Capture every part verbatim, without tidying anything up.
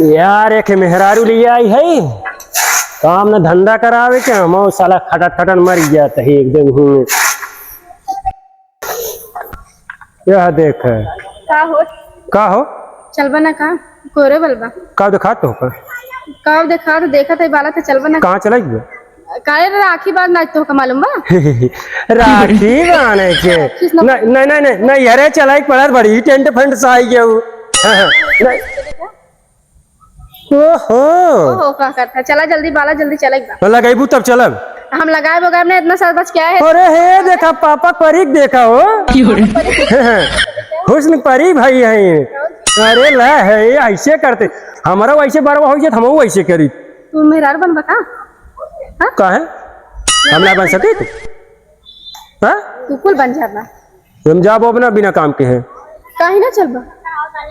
यार, एक मेहरारू लियाई है, काम न धंधा करावे के, हम साला खटत खटत मर जात है एकदम ही। यह देख। का हो? का हो? चलबा ना का? कोरे बलबा। का देखा तो का? का देखा तो देखत है बाला तो चलबा ना। कहाँ चला गया? काहे रे राखी बांध ना तो का मालूम बा? राखी बांधे के? किस नंबर? नहीं, नहीं, नहीं, नहीं, नहीं, अरे चला एक पड़ा बड़ी टेंट फंड से आई गया वो। हाँ, हाँ, नहीं। ओहो। ओहो, का करता? चला जल्दी बाला, जल्दी चला एक बार। तो लगैबू तब चलब। हम लगाए बगाए ना, इतना साल बच क्या है? अरे हे, देखा पापा परीक देखा हो। क्यों रे? हुस्न परी भाई है। अरे ला है, ये ऐसे करते। हमारा वैसे बड़वा हो जात, हम वैसे करी। तू मेहरारू बनबा का? हाँ? का है? हम ना बन सके तू? हाँ? तू कुल बन जाबा। हम जाबो अपना बिना काम के है। काहे ना चलबा?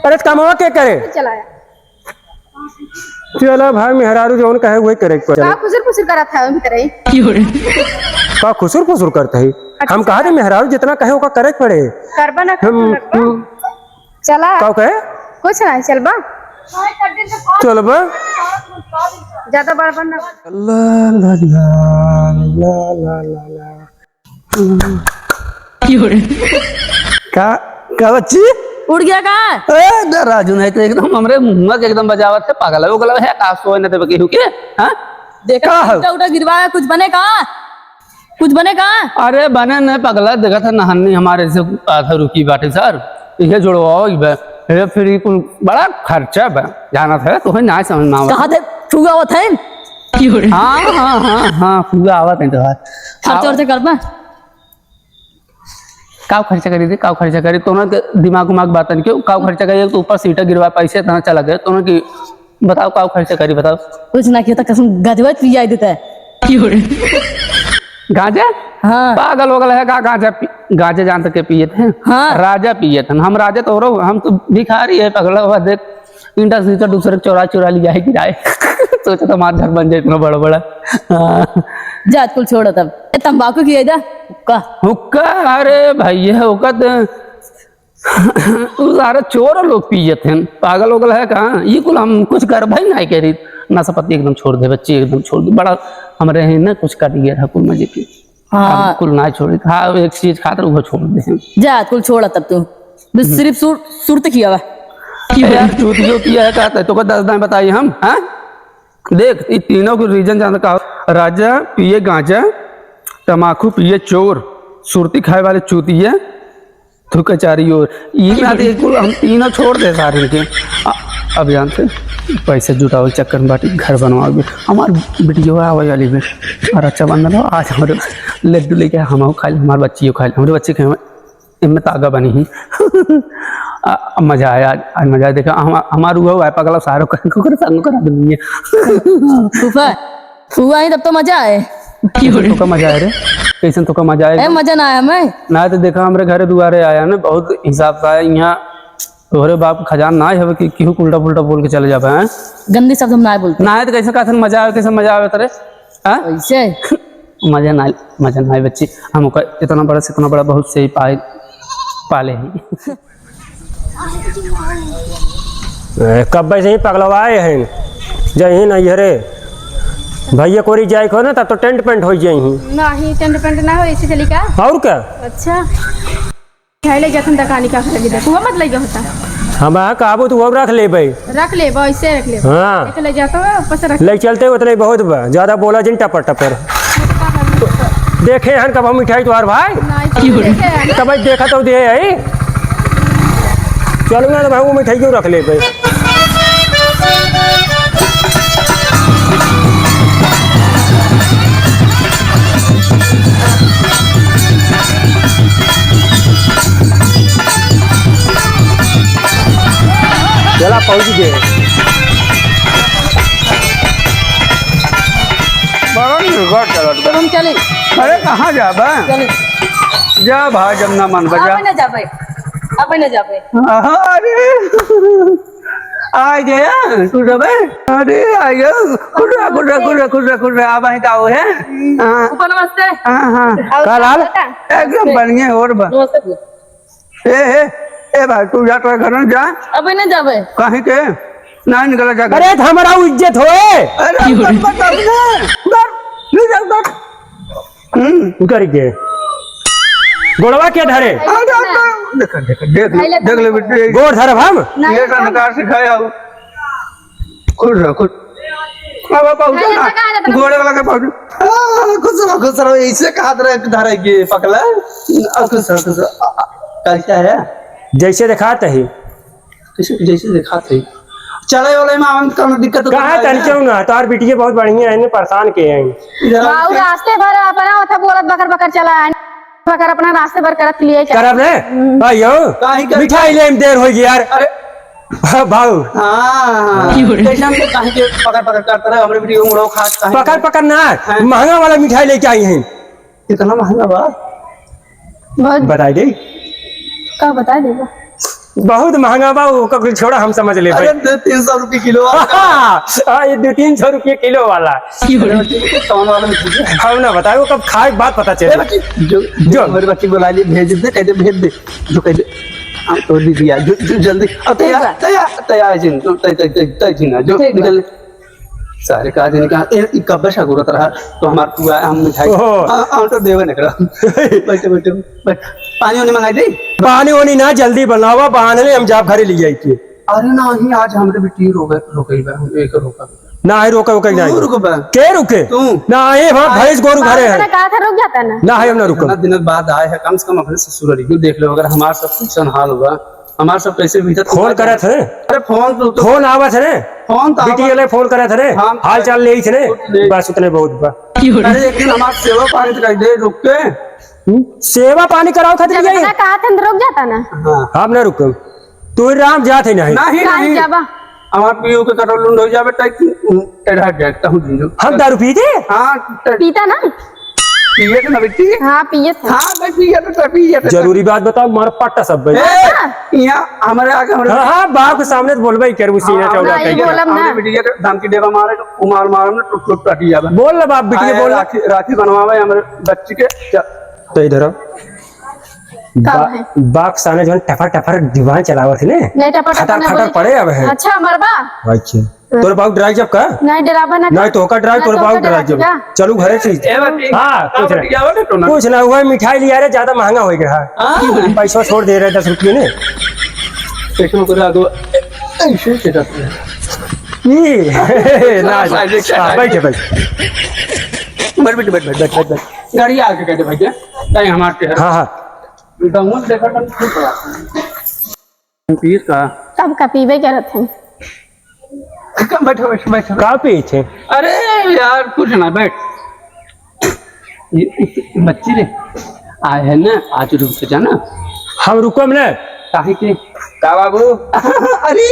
अरे तो कमवा के करे? चलाया। चला भाई, मेहरारू जौन कहे वही करे के पड़े। का खुसुर फुसुर करत है भीतर ही? का खुसुर फुसुर करत है? अच्छा। हम कहा थे मेहरारू जितना कहे ओका करे के पड़े। करबा ना हम, करबा। हम, चला। का कहे? कुछ ना, चलबा। चलबा। ज्यादा बड़बड़ ना। ला, ला, ला, ला, ला, ला, ला। का, का बच्ची? उड़ गया का? ए, दे राजू, नहीं तो एकदम हमरे मुँह के एकदम बजावत है, पागल है, वो गलत है, का सोए न देवे केहू के, हाँ? देखा, का हो? उल्टा उल्टा गिरवा, कुछ बने का? कुछ बने का? अरे बने न पगला, देखा था नहानी हमारे से आधा रुकी बाटे सर, इहे जुड़वाओ ही बे। हे फिर ये कुल बड़ा खर्चा बे, जानत है, तोहे ना समझ में आवत। कहा थे, फुआ आवत है? हाँ, हाँ, हाँ, हाँ, फुआ आवत है तोहार। खर्चा वर्चा करबा? काव खर्चा करी रे, काव खर्चा करी? तोहन के दिमाग उमाग बातन क्यों? काव खर्चा करी? तो ऊपर सीटा गिरवा, पैसे इतना चला गए, तोहन की बताओ, काव खर्चा करी, बताओ। कुछ ना किया था, कसम गजवा पिया देता है। गांजा? हाँ। पागल हो गया है का? गांजा पी-, गांजा जान तक के पिए थे? हाँ। राजा पिए थे। हम राजा तो हो रहो, हम तो भिखारी है, पगला हुआ, देख। ईंटा से ईंटा दूसरे के चोरा चोरा लिया है किराए। सोचा था हमार घर बन जाए इतना बड़ा बड़ा। हाँ। जा, कुल छोड़ तब। ए, तंबाकू की है जा? हुक्का। हुक्का? अरे भाई, ये हुक्का तो उ सारे चोर लोग पियत हैं। पागल उगल है कहाँ? ये कुल हम कुछ कर भाई नहीं करी। नशा पत्ती एकदम छोड़ दे बच्ची, एकदम छोड़ दे। बड़ा हमरे हैं ना कुछ कर दिया था कुल मजे की। हाँ। अब कुल ना छोड़ी। हाँ, एक चीज खातिर वो छोड़ दे। जा, कुल छोड़ा तब तू। बस हम्म। सिर्फ सुर-, सुरत किया हुआ। ए यार, चूतियो किया है, कहता है, तो को दस दाएं बताइए हम, हाँ? देख, ये तीनों को reason जानता का? राजा पिए गांजा, तमाकू पिए चोर, सुरती खाए वाले चूतिया, थूके चारी ओर। ये ना तो ये कुल हम तीनों छोड़ दे सारे के। आ, अब जानते, पैसे जुटावे के चक्कर में बाटी घर बनवावे। हमार बिटिया आवे वाली बे। और रक्षाबंधन हो, आज हमारे लड्डू लेके हम खाए, हमारे बच्चियों खाए, हमारे बच्चे खाए, इनमें तागा बनी ही। आ, मजा आया आज, आज मजा आया। देखा, हम, हमार हुआ है पगला सारो कर, कर, कर, कर, कर आदमी है। फूफा, फूफा ही तब तो मजा आए। कैसन तो का मजा आया रे? कैसन तो का मजा आया? ए, मजा ना आया मैं। ना तो देखा, हमरे घरे दुआरे आया ना, बहुत हिसाब से आया। यहाँ तोहरे बाप खजान ना हवे कि केहू उल्टा पुल्टा बोल के चले जाबे, हैं? गंदी शब्द हम ना बोलते। ना है तो कैसे, कैसे मजा आवे, कैसे मजा आवे तेरे? हाँ? कैसे? मजा ना, मजा ना आए बच्ची। हम ओकर इतना बड़ा से इतना बड़ा बहुत से पाए, पाले हैं। ए, कब्बे से ही पगलवाए हैं, जय ही नहीं हरे। भैया कोरी जाए को ना, तब तो टेंट पेंट हो जाए ही। नहीं, टेंट पेंट ना हो, इसी चली का? और क्या? अच्छा। खाए ले जातन तकानी का खरीदे, वो मत लइके होता। हम आ कहबो तो वो रख लेबे। रख लेबे, ऐसे रख लेबे। हाँ। एक ले जाता है, ऊपर से रख ले चलते उतने बहुत बा, ज्यादा बोला जिन टपर टपर। देखे हन कब हम मिठाई तोहार भाई? नहीं, देखे हन। तब देखा तो दे आई। चलो ना तो भाई वो मिठाई क्यों रख लेबे? चला पहुंच गए। बड़ा निर्गत चलत बा। हम चली। अरे, कहाँ जाबा? चली। जा भाई, जब ना मन बजा। अब ना जाबे, अब ना जाबे। अरे, आ गया, तू जाबे? अरे, आ गया। खुश रह, खुश रह, खुश रह, खुश रह, खुश रह। आ भाई, का हो है? हाँ। ऊपर नमस्ते। हाँ, हाँ। और का लाल? बेटा? एकदम बढ़िया, और बा। नमस्ते। ए, ए, ए भाई, तू जा, तोरे घर में जा। अब ना जाबे। काहे के? ना निकला जा। अरे, तो हमारा इज्जत होए। अरे, बस, बस, बस, बस, बस, बस। हम्म। करके। गोड़वा के धरे। अरे, अरे, देख, देख, देख ले, देख ले, बेटी। गोड़ धरब हम। नहीं, ये हम संस्कार सिखाया हो। खुश रहो, खुश। बाबा, बाबू, अरे, ना। लगा, लगा। गोड़ लगा, बाबू। आ, खुश रहो, खुश रहो। ऐसे कहा धरे, धरे के पकला। आ, खुश रहो, खुश रहो। आ, आ, कैसा है? जैसे दिखाते ही। जैसे, जैसे देखात है। चले वाले में आवन कौनो दिक्कत तो कहाँ नहीं तन है? क्यों ना? तोहार बिटिया बहुत बढ़िया है, इन्हें परेशान के हैं। इधर आओ बाबू, के। रास्ते भर अपना ओथा बोलत बकर बकर चला है। बकर अपना रास्ते भर करत लिए चला। करब रे? हम्म। भाई हो? काहे कर मिठाई ले में देर होई यार। अरे। हाँ, बाबू। हाँ। कैसे हमको काहे के पकड़ पकड़ करता रहे? हमरे बिटिया उमड़ो खात काहे पकड़ के? पकड़ ना, हाँ। महंगा वाला मिठाई लेके आई हैं। कितना महंगा बा? बहुत। बताई दे। का बताई देबा? बहुत महंगा बा, ओकर कुछ छोड़ा, हम समझ लेबे। अरे, दो तीन सौ रुपये किलो वाला। हाँ, ये दो तीन सौ रुपये किलो वाला। अरे, बच्ची, कौन वाला बच्ची? हम ना बताए, वो कब खाए के बाद पता चले। ए, बच्ची, जो, जो जो। हमारे बच्ची को ला लिए, भेज दे, कह दे, भेज दे। जो कह दे, हम तो दे दिया, जो, जो जल्दी। अब तैयार, ठीक बा। तैयार, तैयार जिन, तै, तै, तै, तै जिन, जो ठीक बा। निकल। सारे का दिन का, ए, ई कब्बे से घूरत रहा, तो हमार पुआ, हम मिठाई, ओहो। आ, आ, तो देवे न करा। बैठे, बैठे, बैठ। पानी वानी मंगाई दे? पानी वानी ना, जल्दी बनावा, बहाने में हम जाब घरे ले जाई के। अरे नहीं, आज हमरे बिटिया रोके, रोके बा, हम एक रोका। ना है रोके, रोके नहीं। तू रुकबा। के रुके? तू। ना है, वहाँ भैंस गोरू घरे है। का था, रुक जाता ना। ना है, हम ना रुकब। इतना दिन बाद आए हैं, कम से कम अपने ससुर को देख लो, अगर हमार सब कैसन हाल हुआ। हमार सब कैसे बीतत फोन करत है? अरे फोन तो, तो फोन आवत है रे। फोन तो बिटिया आवत। ले फोन करत है रे। हाँ। हाल चाल लेत है रे। कुछ नहीं। बस उतने बहुत बा। अरे एक दिन हमार सेवा पानी तो कर दे रुक के। हम्म? सेवा पानी कराओ खातिर जब गए? इतना कहा था, रुक जाता ना। हाँ। हम ना रुकब। तू राम जात है नहीं। नहीं, काहे नहीं। जाबा? हमार पीयू के कटोल लुंड हो जावे, टाइट, टेढ़ा जाए, कहूँ दिन जो। हम दारू पीते? हाँ, टे- पीता ना? पिए थे ना बेटी? हाँ, पिए थे। हाँ, भाई, पिए थे, पिए थे। जरूरी बात बताओ, मार पट्टा सब भाई। ए, यहाँ हमारे आगे, हमारे हाँ, हाँ, बाप के सामने तो बोलबे ही करबू, सीना हाँ, चौड़ा नहीं, कह के। बोलब ना। हमारे बिटिया के धमकी देवा मारे, उमार मारम ना, टुट टुट कटी जावे। बोल ना बाप, बिटिया, आए बोल ना। राखी, राखी बनवावे हमारे बच्ची के। क्या? तो इधर आओ। का बा-, है? बाप सामने जौन टफर टफर जुबान चलावत है ने? नहीं, टफर टफर खटर ना खटर बोली। पड़े अब है। अच्छा, मरबा। अच्छा। तोर बाबू डराई जब का? नहीं, डराबा ना नहीं, का? तो ओकर डराई, ना तोर तो बाबू ओकर डराई डराई जब। का? चलू घरे से। ए, बाटी, हाँ, का कुछ बाटी, नहीं। क्या बाटे तोना? कुछ ना, हुआ मिठाई लिया रे, ज्यादा महंगा हो गया है। हाँ। पैसा छोड़ दे रहे दस रुपये ने। पैसा को ला दो। ऐसे से दस रुपये। ई, ना, हाँ, ना। बैठ, बैठ। हाँ, बैठे, बैठे। बैठ, बैठ, बैठ, बैठ, बैठ, बैठ। गाड़ी आके कहते भैया, नहीं हमारे हाँ, हाँ। दमुन देखा था, ठीक है। पीस का? तब का पीबे करत है। बैठो, बैठो, बैठो। का पीछे? अरे यार, कुछ ना, बैठ। ये, ये बच्ची रे, आए है ना, आज रुक के जाना। हम रुकम ना। काहे के? का बाबू? अरे!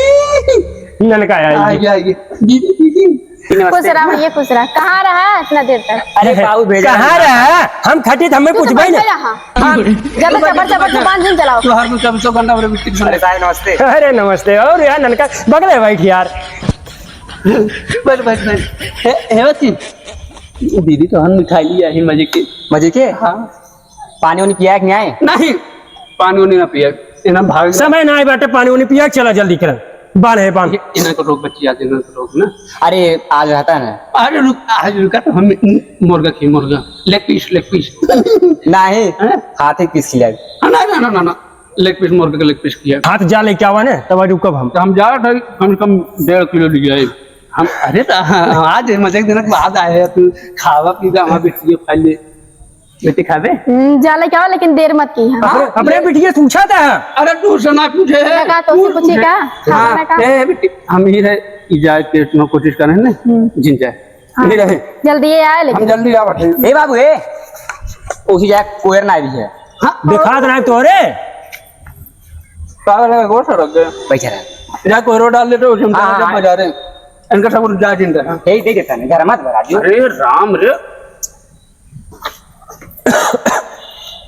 ननका आया आ जी। गया, आ गया। जी, जी, जी, जी। खुश नमस्ते। रहा भैया, खुश रहा। कहाँ रहा इतना देर तक? अरे बाबू भेजा कहाँ है। रहा? हम खटी त हमें तू तो पूछबे बैठे ना। रहा। हाँ। ज्यादा चबर चबर जुबान जिन चलाओ। तू हर कोई चौबीसों घंटा मेरे बिट्टी सुन लेता है, नमस्ते। अरे नमस्ते, और यार ननका बगले बैठ यार। बैठ, बैठ, बैठ। हे, हे बच्ची, दीदी तो हम मिठाई लिया है मजे के। मजे के? हाँ। पानी वानी पिया है कि नहीं आए? नहीं, पानी वानी ना पिया। इन्हें भाग समय ना आए बाटे, पानी वानी पिया, चला जल्दी कर। बांध है, बांध। ये, इन्हें को रोक बच्ची, आज इन्हें को रोक ना। अरे, आज रहता है ना। अरे रुक, आज रुका तो हम मुर्गा खी, मुर्गा। Leg piece, leg piece. नहीं, हैं? हाथ ही पीस खिलाए। हाँ, ना, ना, ना, ना, ना। लेग पीस, मुर्गा का लेग पीस किया। हाथ जा लेके आवा ने, तब रुकब हम। तो हम जा रहे थे, कम से कम डेढ़ किलो ले आए। हम, अरे तो आज मजे के दिन बाद आए हैं, तू खावा पीवा, हमारे बिटिया खा ले। बेटी खाबे? हम्म, जा लेके आवा, लेकिन देर मत की, हाँ? अपने, अपने बिटिया से पूछा था। अरे तू से ना पूछे है। लगा तो उसे पूछे का? हाँ, खाना का? ए बेटी, हम ही रहे, ई जाए पेट में कोशिश करें ने, हम्म। जिन जाए। हाँ। यही रहे। जल्दी ये आए लेकिन। हम जल्दी आवा थे। ए बाबू, ए। उसी जाए कोयर ना भी है। हाँ। दिखा दे रहा है तोरे। पागल है, गोर सड़क गए। बैठे रहे। जा कोयरो डाल देते, उसे हम हाँ, चले हाँ। बजा रहे हैं। इनका सब जा चिंता है। यही दे देता नहीं, घर मत भरा दियो। अरे राम रे।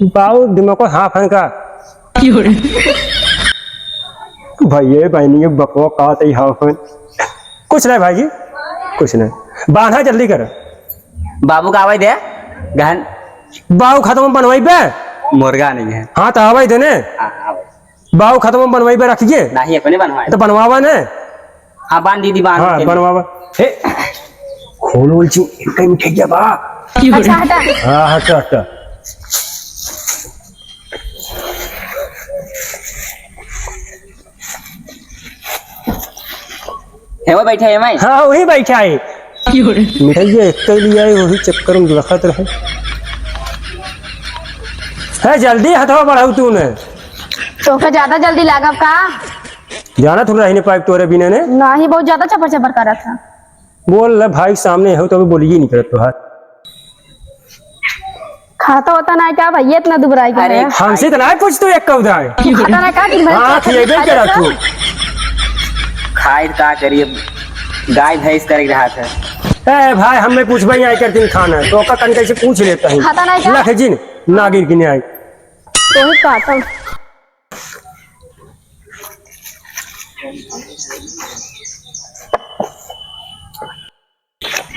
बाऊ दिमाग को हाँ फंका। क्यों रे? भाई, ये बहनी, ये बकवा का तई हाँ फन। कुछ नहीं भाई जी, कुछ नहीं। बांधा जल्दी कर। बाबू का आवाज दे, गहन। बाऊ खत्म बनवाई बे। मुर्गा नहीं है। हाँ, तो आवाज देने। हाँ, हाँ, भाई। बाऊ खत्म बनवाई बे रखिए। नहीं, अपने बनवाए। तो बनवावा ने। हाँ, बांध दीदी, बांध हाँ, के। बनवावा। हे, खोल वोल ची, कहीं मिठाइया बा। अच्छा, हटा। हाँ, हटा, हटा। हे वो बैठा है, मैं। हाँ, वही बैठा है। मिठाइया एक तो लिया है, वही चक्कर में दुलखत रहे। है, जल्दी हथवा बढ़ाऊ तूने। तोहका ज्यादा जल्दी लागब का? जाना थोड़ा ही नहीं पाइप तोरे बिना ने। नाही, बहुत ज्यादा चपर चपर करत है। बोल ले भाई, सामने हो तो अभी बोलिए नहीं करत तोहार। खाता होता ना क्या भैया, इतना दुबराई का अरे है? हमसे तो ना पूछ तू एक कौदा है। खाता ना का दिन भर हाँ, खाता खिएबे नहीं करा खाता। तू। खाए का करिए, गाय भैंस करे रहा था। ए भाई, हमें पूछबे नहीं कर दिन खाना, तो का कन कैसे पूछ लेता है? खाता ना क्या? लख जिन, नागिन की न्याय। तो ही काटम।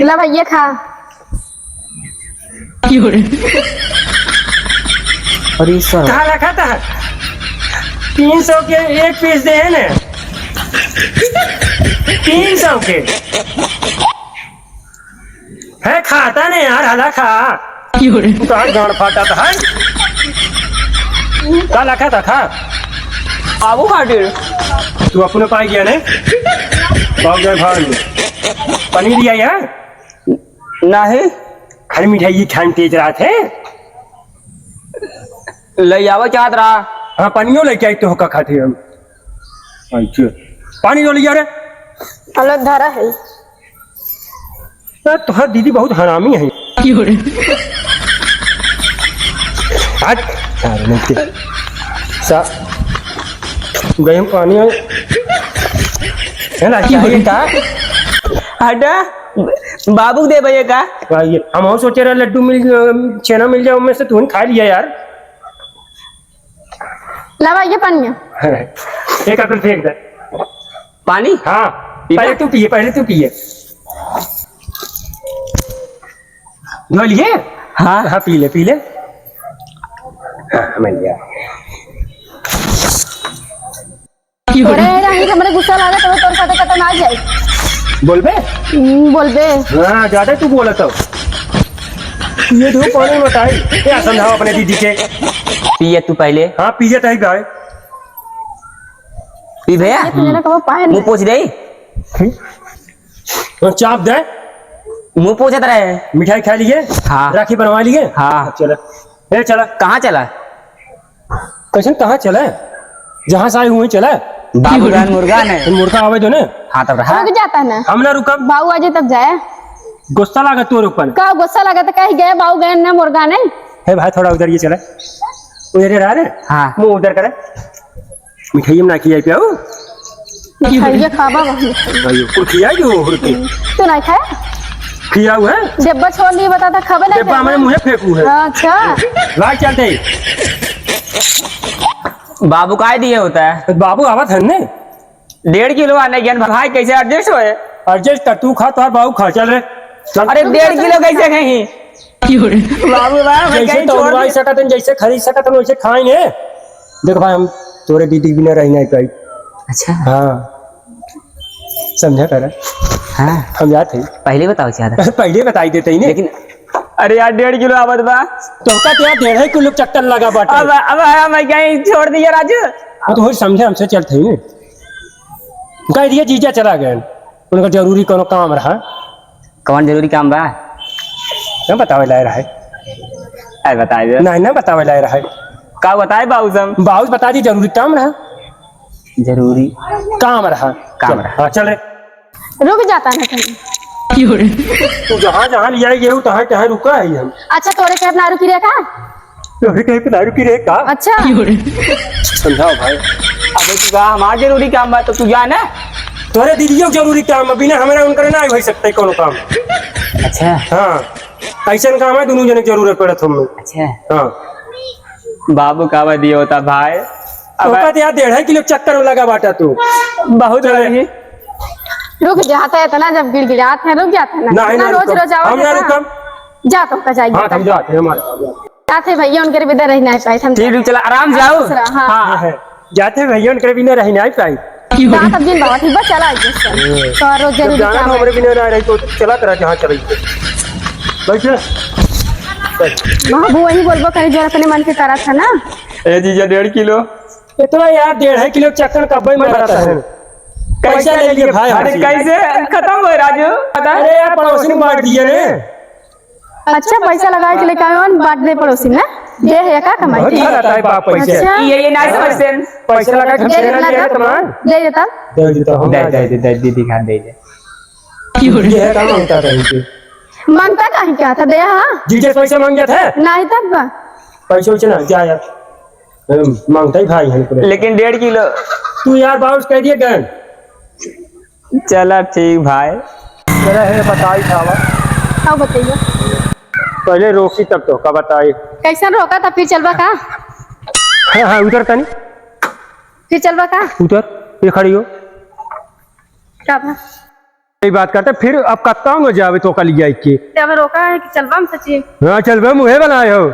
ला भैया खा। अरे सर। कहाँ रखा था? तीन सौ के एक पीस दे है ने। तीन सौ के। है खाता नहीं यार, हला खा। तू तो आज गांड फाटा था, है? का लखा था, खा। आबू खातिर। तू अपने पाई गया ने? बाबू जाए भाग में। पनीर लिया है? नाही। खाली मिठाई खान तेज रात है। ले आवा चाहत रहा। हाँ, पानियो लेके आई तो का खाते हम। अच्छा, पानी लो लिया रे। अलग धारा है। ए, तोहार दीदी बहुत हरामी है। क्यों रे? हट। अरे नहीं ते। सा-, गए हम पानी में। है ना, चाहिए का? हटा, बाबू दे भैया का? भाई, हम और सोचे रहे लड्डू मिल, छेना मिल जाए, उनमें से तू खा लिया यार। लावा ये पानी। एक अपन फेंक दे। पानी? हाँ, पीबा? पहले तू पिए, पहले तू पिए। धो लिए? हाँ। हाँ, पी ले, पी ले। हाँ, मिल गया। अरे, रानी, हमरे गुस्सा लागत है, तोर साथे कतई ना जाए। बोलबे? हम्म, बोलबे। हाँ, ज्यादा तू बोलत हो। ये दो पानी बताई, क्या समझाओ अपने दीदी के? पिए तू पहले। हाँ, पिए तही भाई। पी भैया। ये तो मेरा कबो पाए मुँह नहीं। पोछ दे। हम्म? और चाप दे। मुँह पोछत रहे। मिठाई खा लिए? हाँ। राखी बनवा लिए? हाँ। चला। ए, चला। कहाँ चला? कैसे कहाँ चला? जहाँ से आए हुए चला। बाबू बहन मुर्गा ने। तो मुर्गा आवे जो ने। हाँ, तब रहा। रुक जाता ना। हम ना रुकब। बाबू आ जाए तब जाए। गुस्सा लागत तोर ऊपर। का गुस्सा लागत? कहीं गए बाबू गए ना मुर्गा ने। हे भाई, थोड़ा उधर ये चला। उधर रहा रे। हाँ। मुँह उधर करे। मिठाई में ना खियाई पियाऊ? मिठाइया खाबा बा। भाई, कुल खियाई जो हो के। तू नहीं खाया? खियाऊ है? डब्बा छोड़ लिए, बता था, खाबे ना डब्बा खाया। हमारे मुँहे फेंकू है। अच्छा। भाई चलते ही। बाबू काय दिए होता है? तो बाबू आवत है ने। डेढ़ किलो आने ज्ञान भाई, कैसे adjust होए? Adjust कर, तू खा, तोर बाबू खा, चल रे। चल। अरे, डेढ़ किलो कैसे कहीं? बाबू बा, मैं जैसे कहीं छोड़ तौलवाई दे। सकत हन, जैसे खरीद सकत हन, वैसे खाएंगे। देख भाई, हम तोरे दीदी के बिना रह नहीं पाई। अच्छा। हाँ, समझा कर। हाँ। हम जात है। पहले बताओ चाहता। पहले बताई देते ही नहीं। लेकिन अरे यार, डेढ़ किलो आवत बा। तो का तेरा डेढ़ किलो चक्कर लगा बाटे। अब, अब हम कहीं छोड़ दिया राजू। वो तो वही समझे, हमसे चलते ही नहीं। कह दिया जीजा चला गए। उनका जरूरी कोनो काम रहा। कौन जरूरी काम बा? ना बतावे लाए रहे। अरे बताए दे। नहीं, ना बतावे लाए रहे। का बताए बाबू साहब? बाबू बता दी, जरूरी काम रहा। जरूरी काम रहा। काम चल, रहा। हाँ, चल रे। रुक जाता ना कहीं। तू जहाँ जहाँ लिया गए हो, तहाँ तहाँ रुका है हम। अच्छा, तोरे खेत ना रुकी रे का? तोरे कहीं पे ना रुकी रे का? अच्छा। समझाओ भाई। अबे तू कहा हमार जरूरी काम बा तो तू जा ना। तोरे दीदियों के जरूरी काम बा, बिना हमरा उनकर ना हो सकते कोनो काम। अच्छा। हाँ, ऐसा काम है दोनों जने के जरूरत पड़त हमें। अच्छा। हाँ। बाबू का बा दियो होता भाई। अब ओका तो यार डेढ़ किलो चक्कर में लगा बाटा तू। बहुत चले। बड़ी। रुक जाता है इतना, जब गिड़गिड़ात है रुक जाता है ना। नहीं, इतना नहीं रोज रुकम। रोज आओ हम ना ना। रुकम। जा तो का जाइए। हाँ, हम जाते हैं हमारे। जाते भैया उनके बिना रह नहीं पाए हम। ठीक, ठीक, चला आराम से आओ। दूसरा, हाँ। हाँ, है। जाते भैया उनके बिना रह नहीं पाए। क्यों? रात अब दिन बाबा, ठीक बा, चला आइए सर। हम्म। तो रोज जब जरूरी जाना काम तो है। हमरे बिना रह रही तो चला करा, जहाँ चला आइए। बैठे। बाबू वही बोलबो करे जो अपने मन के करा था ना। ए जीजा, डेढ़ किलो। इतना यार, डेढ़ किलो चक्कर कब्बे में रहता है। कैसे ले लिए भाई अरे हमसे? कैसे खत्म हो राजू? पता अरे यार, पड़ोसी ने बांट दिए ने। अच्छा, पैसा लगा के लेके आवे, बांट दे पड़ोसी में। दे है का कमाई? बहुत भला ताई बाप पैसे। अच्छा। ये, ये ना समझते हैं। पैसा लगा के दे छेड़ा देता लिया ना। तुम्हार। दे देता। दे देता हूँ। दे, दे, दे, दे, दीदी खान दे दे। ये है का मांगता था इनसे? मांगता काहे क्या था? दे हाँ। जीजे पैसा मांग गया था? नहीं तब बा। पैसे वैसे ना, जा यार। हम मांगता ही भाई है पूरे। लेकिन डेढ़ किलो। तू यार बाउंस कह दिए गन। चला ठीक भाई। तेरा है बताई खावा। का बताइए? पहले रोकी तब तो का बताई। कैसन रोका था, फिर चलबा का? हाँ, हाँ, उतर तनी। फिर चलबा का? उतर, ये खड़ी हो। का बा? यही बात करते, फिर अब कत्ता में जावे तो कल जाए के। ते अब रोका है कि चलबा हम सच्ची? हाँ, चलबा, मुहे बनाए हो।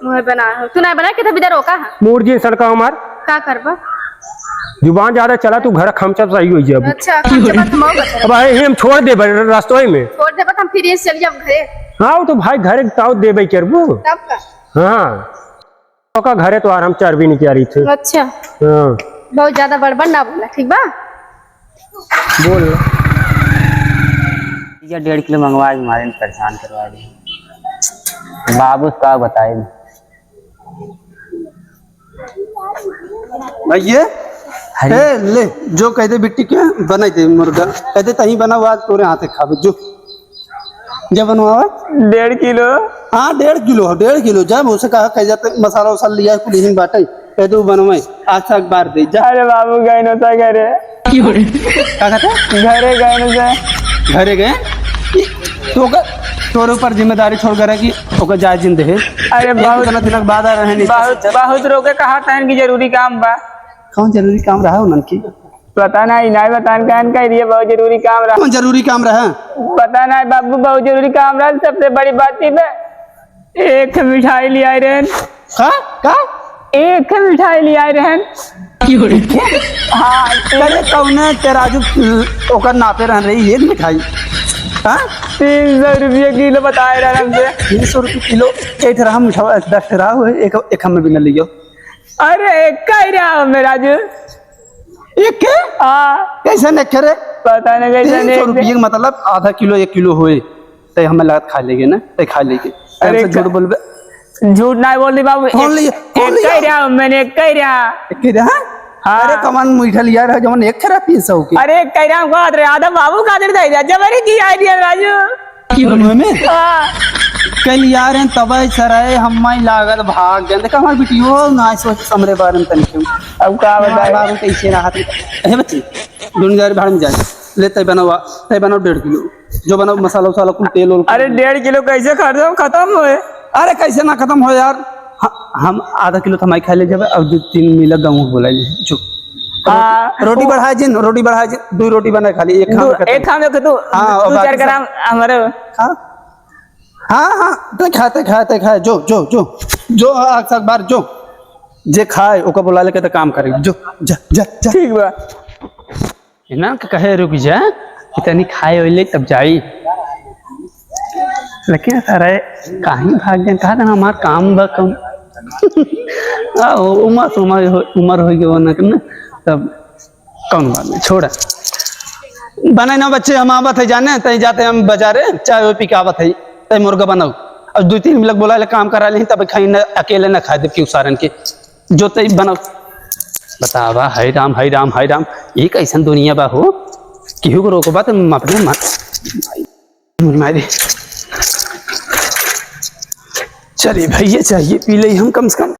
मुहे बनाए हो। तू ना बनाए के, तभी दे रोका है। मूड जी सड़का हमार। का करबा? जुबान ज्यादा चला, तू घर खमचा सही हो जाबू। अच्छा, खमचा बात हम और बता। अब आए ही हम छोड़ देबे रस्तोई में। छोड़ देबे तो हम फिर ये चल जाब घरे। हाँ, वो तो भाई घरे ताऊ देबे करबू। तब का? हाँ। ओका घरे तो आराम चर्बी निकाली थी। अच्छा। हाँ। बहुत ज्यादा बड़बड़ ना बोला, ठीक बा? बोल। या डेढ़ किलो मंगवा के मारे परेशान करवा दी। बाबू से का बताए? भैया, अरे। ए, ले, जो कह दे बिट्टी के, बनाई दे मुर्गा। कह दे, "तहीं बनाओ, आज तोरे हाथे खाबे, जो।" जब बनवावा? डेढ़ किलो। हाँ, डेढ़ किलो, डेढ़ किलो। जब उसे कहा, कह जाते, "मसाला वसाला लिया है, कुल यहीं बाटे।" कह दे, "बनवाई, आज तक बार दे, जा।" अरे बाबू, गए न था घरे। का कहता? घरे गए न था। घरे गए? तो का, तोरे ऊपर जिम्मेदारी छोड़ करे कि ओकर जाए जिंदे है। अरे एक बहुत, इतना दिनक बाद आ रहे हैं, बहुत, बहुत रोके कहा था इनकी जरूरी काम बा। कौन जरूरी काम रहा उनकी? पता नहीं, नहीं बतान कान कह दिए, बहुत जरूरी काम रहा। कौन जरूरी काम रहा? पता नहीं बाबू, बहुत जरूरी काम रहा। सबसे बड़ी बात थी मैं एक मिठाई ले आए रहन। का? का? एक मिठाई ले आए रहन। हाँ, अरे कौने तेराजू ओकर नापे रहन रही एक मिठाई? हाँ? तीन सौ रुपये किलो बताए रहन हमसे। तीन सौ रुपये किलो? एक ठे रहा मिठाई, दस ठे रहा हुए, एक, एक हमें भी न लियो। अरे, एक का ही रहा हमें राजू। एक के? हाँ। कैसे ने करे? पता नहीं कैसे तीन सौ रुपये के मतलब आधा किलो, एक किलो होए, ते हमें लागत खा लेगे ना, ते खा लेगे। अरे हमसे झूठ का-, बोलबे। झूठ नहीं बोल रही बाबू, कौन एक, लिया? कौन एक लिया? कह रहा हूँ, मैंने एक कह रहा। एक कह रहा? हाँ। अरे कमान मीठा लिया रहा, जवन एक कह रहा तीन सौ के। अरे एक कह रहा हूँ, कहा रहे, आधा बाबू खातिर दे दिया, जबरी की आइडिया राजू। की बोलबे में? हाँ। कल यार हैं तबे सराय हम्मा ही लागत भाग गए। देखा हमार बिटियो ना सोच हमरे बारे में तनिक। अब का बताए? बाबू कैसे रहा थे? हे बच्ची, दुनिया भाड़ में जाए। ले तय बनावा, तय बनाओ डेढ़ किलो। जो बनाओ मसाला वसाला कुल तेल ओल। अरे डेढ़ किलो कैसे खत्म, खत्म होए? अरे कैसे ना खत्म हो यार? ह-, हम आधा किलो थमाई खा ले जब, अब दो तीन मिला गाँव बोला ले। जो हाँ। रोटी बढ़ा जिन, रोटी बढ़ा जिन, दो रोटी बना खाली, एक खाम दो, खत्म। एक खाम एक तू, हाँ, दो बाकी चार सब ग्राम हमारे। हाँ? हाँ, हाँ, ते खा, ते खा, ते खा, जो, जो, जो, जो, आज तक बार जो, जे खाए, ओका बुला लेके तो काम करे, जो, जा, जा, जा। ठीक बा। इन्हन के कहे रुक जा, कि तनी खाए ओइले तब जाई। लेकिन अरे, काहे भाग गए, कहा था हमार काम बा कम। आ, उमर, उमर हो, उमर हो गया ना, तब कौन बात नहीं, छोड़ा। बनाए ना बच्चे, हम आवत है जाने, तई जाते हम बाजारे, चाय वाय पी के आवत है, तई मुर्गा बनाओ। अब दो तीन मिलक बोला ले काम करा ले, तब खाई ना, अकेले ना खाए देब केहू सारन के। जो तई बनाओ। बतावा, हाय राम, हाय राम, हाय राम, ये कैसन दुनिया बा हो? केहू को रोकबा तो अपने मन। मारे। चलिए भैया, चाहिए पी ले हम कम से कम।